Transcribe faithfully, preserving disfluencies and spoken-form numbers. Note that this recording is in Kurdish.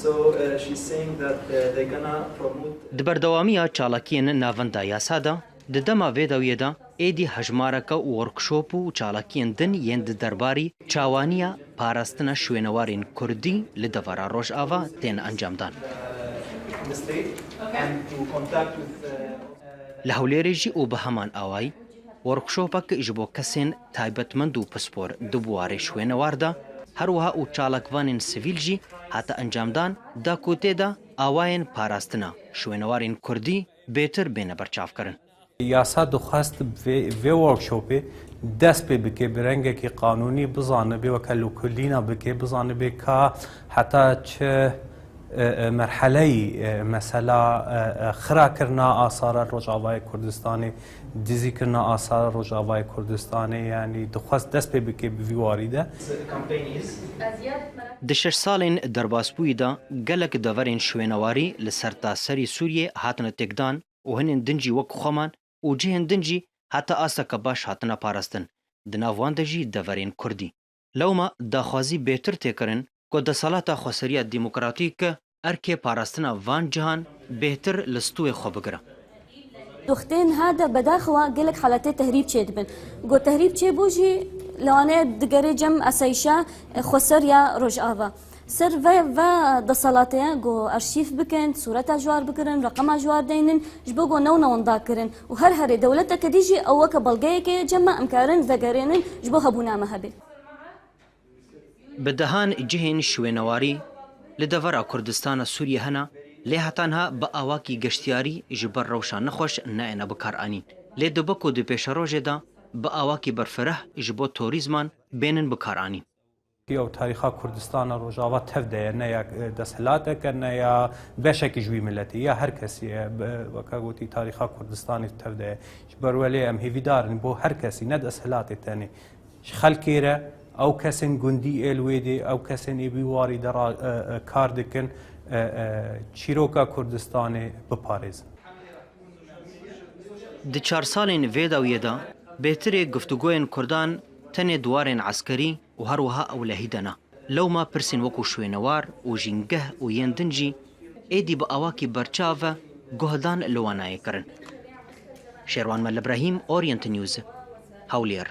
So uh, she's saying that uh, they're gonna promote. Di berdewamiya çalakiyên navenda yasa de, di dema vê dawiyê de êdî hejmareke workshop û çalakiyên din yên di derbarî çawaniya parastina şwênewarên kurdî li devera Rojava tên encamdan. The state and to contact with uh, Li Hewlêrê jî û bi heman awayî workshopek ji bo kesên taybetmend û pispor di buwarê şwênewar de, her wiha û çalakvanên sivîl jî hate encamdan da ku tê de awayên parastina şwênewarên kurdî bêtir bêne berçavkirin. Yasa dixwest vê, vê workshopê dest pê bike bi rengekî qanûnî, bizanibe weke lêkolîna bike, bizanibe ka heta çi e, e, merheleyî, e, mesela, e, e, xirakirina asara Rojavayê Kurdistanê, dizîkirina asara Rojavayê Kurdistanê, yanî dixwest dest pê bike bi vî warî de. Di şeş salên derbasbûyî de gelek deverên şwênewarî li sertaserî Sûriyê hatine têkdan û hinên din jî wek Xweman û cihên din jî heta asteke baş hatine parastin. Di nav wan de jî deverên kurdî. Lewma daxwazî bêtir tê kirin ku Desthilata Xweseriya Demokratîk erkê parastina van cihan bêhtir li stûyê xwe bigire. Doxtên ha de bedaxewa gelek haletê tehrîb çêdibin. Ku tehrîb çêbû jî li Wanê digere cem asayîşa xweseriya Rojava. Ser ve, ve deselatê ku arşîv bikin, sûreta ji war bigirin, reqema ji war deynin, ji bo ku newna winda kirin. Û her herê dewleteke dî jî ew weke belgeyekê cem me em karin vegerênin ji bo hebûna me hebe. Bi dehan cihên şwênewarî li devera Kurdistana Sûriyê hene, lê heta niha bi awakî geştiyarî ji ber rewşa nexweş neyêne bikaranîn. Lê dibe ku di pêşerojê de bi awakî berfireh ji bo torîzman bênin bikaranîn. Ew tarîxa Kurdistana Rojava tev de ye, ne ya, e, desthilateke, ne ya beşekî ji wî miletê, ya her kesî ye. Be-, weke gotî, tarîxa Kurdistanê tev de ye. Ji ber welê em hêvîdar in bo her kesî, ne desthilatê tenê. Ji xelkê re, ew kesên gundî ê li wê dê, ew kesên ê bi wî warî de ra-, e, e, kar dikin, e, e, çîroka Kurdistanê biparêzin. Di çar salên vê dawiyê de bêhtirê guftûgoyên Kurdan tenê di warên eskerî û her wiha ewlehî de ne. Lewma pirsên wekû şwênewar û jîngeh û yên din jî êdî bi awakî berçav guhdan li wan nayê kirin. Şêrwan Mel Ibrahîm, Orient News, Hewlêr.